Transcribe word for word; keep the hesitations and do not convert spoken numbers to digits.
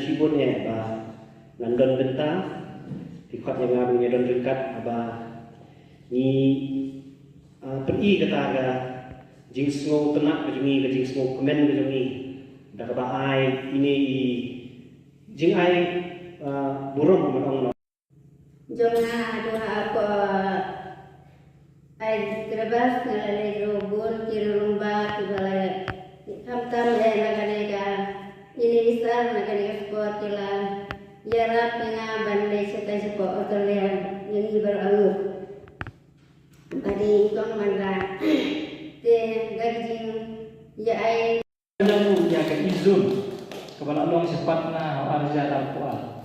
Shibun ïa ba ngan don bynta, phi khot ïa nga ba ngi don ryngkat ba ngi, ah, pyni kata ka jingsngewtynnat ka jong ngi, ka jingsngewkmen ka jong ngi da kaba ai ine i jingai, ah, burom, ban ong noh. Jong nga haduh ha ko ai Kyribas nga la leit ruh bun ki rangbah kiba la khamtam eh na kane ka ine i sar, na kane ka sport ki la ïarap ïa nga ban leit shatai shapoh Australia ïa ngi baroh arngut. Ba dei i kong Manra. Te da ki jingïa ai Ka jong u ïa ka Izun kaba la long shaphang na ha ar hajar arphew ar.